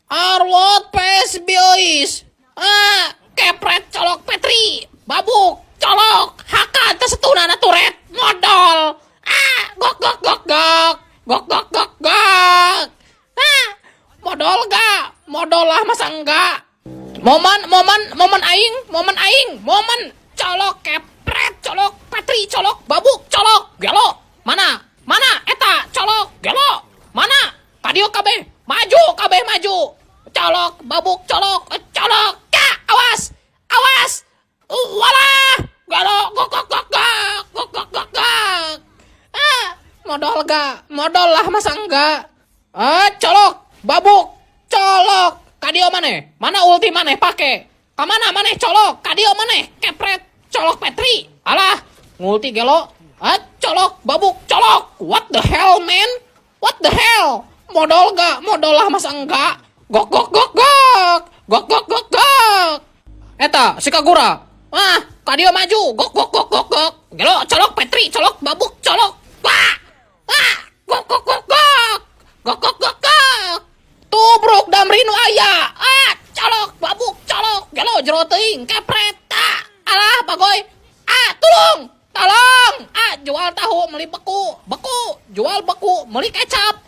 Arlott PS Biois. Ah, kepret, colok Petri. Babuk, colok. Hakan tesetunana turret. Modal. Ah, gok gok gok gok. Gok gok gok gok. Ah, modal gak? Modal lah, masa enggak? Momen, momen, momen aing, momen aing, momen. Colok kepret, colok Petri, colok babuk, colok. Gelo. Mana? Mana? Eta, colok, gelo. Mana? Kadieu kabeh, maju kabeh, maju. Colok, babuk, colok, eh, colok. Ka, awas. Awas. Walah. Gelo, gok gok gok gok. Gok gok gok gok. Ah, modal gak? Modal lah, masa enggak? Ah, colok, babuk, colok. Kadieu maneh? Mana ulti maneh pake? Kamana maneh, colok? Kadieu maneh? Kepret, colok Petri. Alah, ngulti gelo. Ah, colok, babuk, colok. What the hell, man? What the hell? Modal gak? Modal lah, masa enggak? Gok gok gok gok. Gok gok gok gok. Eta, si Kagura. Ah, kadieu maju. Gok gok gok gok gok. Gelo, colok Petri, colok babuk, colok. Wah. Ah, gok gok gok gok. Gok gok gok gok. Tubruk Damri nu aya. Ah, colok, babuk, colok. Gelo, jero teuing, kepret. Ah, alah, bagoy. Ah, tolong. Tolong. Ah, jual tahu, beli beku. Beku, jual beku, beli kecap.